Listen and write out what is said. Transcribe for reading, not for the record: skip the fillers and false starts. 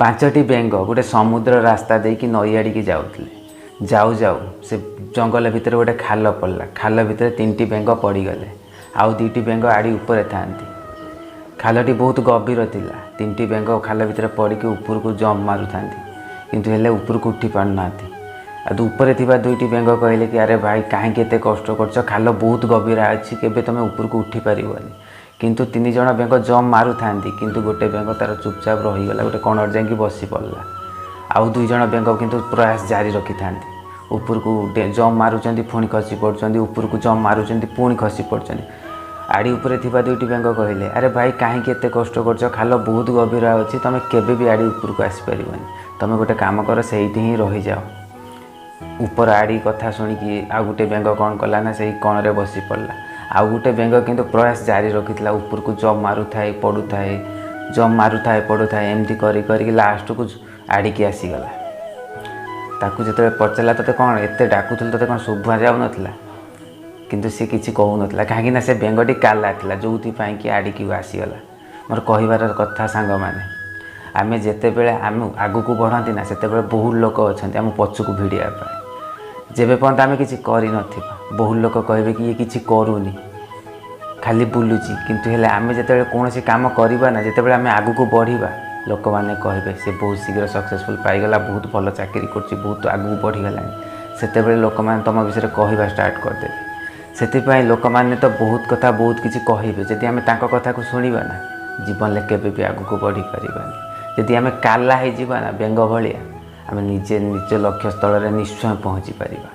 ପାଞ୍ଚଟି ବେଙ୍ଗ ଗୋଟେ ସମୁଦ୍ର ରାସ୍ତା ଦେଇକି ନଈ ଆଡ଼ିକି ଯାଉଥିଲେ। ଯାଉ ଯାଉ ସେ ଜଙ୍ଗଲ ଭିତରେ ଗୋଟେ ଖାଲ ପଡ଼ିଲା। ଖାଲ ଭିତରେ ତିନିଟି ବେଙ୍ଗ ପଡ଼ିଗଲେ, ଆଉ ଦୁଇଟି ବେଙ୍ଗ ଆଡ଼ି ଉପରେ ଥାଆନ୍ତି। ଖାଲଟି ବହୁତ ଗଭୀର ଥିଲା। ତିନିଟି ବେଙ୍ଗ ଖାଲ ଭିତରେ ପଡ଼ିକି ଉପରକୁ ଜମ୍ପ ମାରୁଥାନ୍ତି, କିନ୍ତୁ ହେଲେ ଉପରକୁ ଉଠି ପାରୁନାହାନ୍ତି। ଆଉ ଉପରେ ଥିବା ଦୁଇଟି ବେଙ୍ଗ କହିଲେ କି, ଆରେ ଭାଇ, କାହିଁକି ଏତେ କଷ୍ଟ କରୁଛ? ଖାଲ ବହୁତ ଗଭୀର ଅଛି, କେବେ ତୁମେ ଉପରକୁ ଉଠି ପାରିବନି। କିନ୍ତୁ ତିନି ଜଣ ବେଙ୍ଗ ଜମ୍ପ ମାରୁଥାନ୍ତି, କିନ୍ତୁ ଗୋଟେ ବେଙ୍ଗ ତା'ର ଚୁପଚାପ ରହିଗଲା, ଗୋଟେ କଣରେ ଯାଇକି ବସି ପଡ଼ିଲା। ଆଉ ଦୁଇ ଜଣ ବେଙ୍ଗ କିନ୍ତୁ ପ୍ରୟାସ ଜାରି ରଖିଥାନ୍ତି। ଉପରକୁ ଜମ୍ପ ମାରୁଛନ୍ତି, ପୁଣି ଖସି ପଡ଼ୁଛନ୍ତି, ଉପରକୁ ଜମ୍ପ ମାରୁଛନ୍ତି, ପୁଣି ଖସି ପଡ଼ୁଛନ୍ତି। ଆଡ଼ି ଉପରେ ଥିବା ଦୁଇଟି ବେଙ୍ଗ କହିଲେ, ଆରେ ଭାଇ, କାହିଁକି ଏତେ କଷ୍ଟ କରୁଛ? ଖାଲ ବହୁତ ଗଭୀର ଅଛି, ତୁମେ କେବେ ବି ଆଡ଼ି ଉପରକୁ ଆସିପାରିବନି। ତୁମେ ଗୋଟେ କାମ କର, ସେଇଠି ହିଁ ରହିଯାଅ। ଉପର ଆଡ଼ି କଥା ଶୁଣିକି ଆଉ ଗୋଟେ ବେଙ୍ଗ କ'ଣ କଲା ନା, ସେଇ କଣରେ ବସି ପଡ଼ିଲା। ଆଉ ଗୋଟେ ବେଙ୍ଗ କିନ୍ତୁ ପ୍ରୟାସ ଜାରି ରଖିଥିଲା। ଉପରକୁ ଜମ୍ପ ମାରୁଥାଏ, ପଡ଼ୁଥାଏ, ଜମ୍ପ ମାରୁଥାଏ, ପଡ଼ୁଥାଏ, ଏମିତି କରି କରିକି ଲାଷ୍ଟକୁ ଆଡ଼ିକି ଆସିଗଲା। ତାକୁ ଯେତେବେଳେ ପଚାରିଲା, ତୋତେ କ'ଣ ଏତେ ଡାକୁଥିଲି, ତୋତେ କ'ଣ ଶୁଭା ଯାଉନଥିଲା? କିନ୍ତୁ ସେ କିଛି କହୁନଥିଲା, କାହିଁକିନା ସେ ବେଙ୍ଗଟି କାଲା ଥିଲା, ଯେଉଁଥିପାଇଁ କି ଆଡ଼ିକି ଆସିଗଲା। ମୋର କହିବାର କଥା ସାଙ୍ଗମାନେ, ଆମେ ଯେତେବେଳେ ଆମେ ଆଗକୁ ବଢ଼ନ୍ତି ନା, ସେତେବେଳେ ବହୁତ ଲୋକ ଅଛନ୍ତି ଆମ ପଛକୁ ଭିଡ଼ିବା ପାଇଁ। ଯେବେ ପର୍ଯ୍ୟନ୍ତ ଆମେ କିଛି କରିନଥିବା, ବହୁତ ଲୋକ କହିବେ କି ଇଏ କିଛି କରୁନି, ଖାଲି ବୁଲୁଛି। କିନ୍ତୁ ହେଲେ ଆମେ ଯେତେବେଳେ କୌଣସି କାମ କରିବା ନା, ଯେତେବେଳେ ଆମେ ଆଗକୁ ବଢ଼ିବା, ଲୋକମାନେ କହିବେ ସେ ବହୁତ ଶୀଘ୍ର ସକ୍ସେସଫୁଲ୍ ପାଇଗଲା, ବହୁତ ଭଲ ଚାକିରି କରୁଛି, ବହୁତ ଆଗକୁ ବଢ଼ିଗଲାଣି। ସେତେବେଳେ ଲୋକମାନେ ତୁମ ବିଷୟରେ କହିବା ଷ୍ଟାର୍ଟ କରିଦେବେ। ସେଥିପାଇଁ ଲୋକମାନେ ତ ବହୁତ କଥା, ବହୁତ କିଛି କହିବେ। ଯଦି ଆମେ ତାଙ୍କ କଥାକୁ ଶୁଣିବା ନା, ଜୀବନରେ କେବେ ବି ଆଗକୁ ବଢ଼ିପାରିବାନି। ଯଦି ଆମେ କାଲା ହେଇଯିବା ନା, ବେଙ୍ଗ ଭଳିଆ, ଆମେ ନିଜେ ନିଜ ଲକ୍ଷ୍ୟସ୍ଥଳରେ ନିଶ୍ଚୟ ପହଞ୍ଚି ପାରିବା।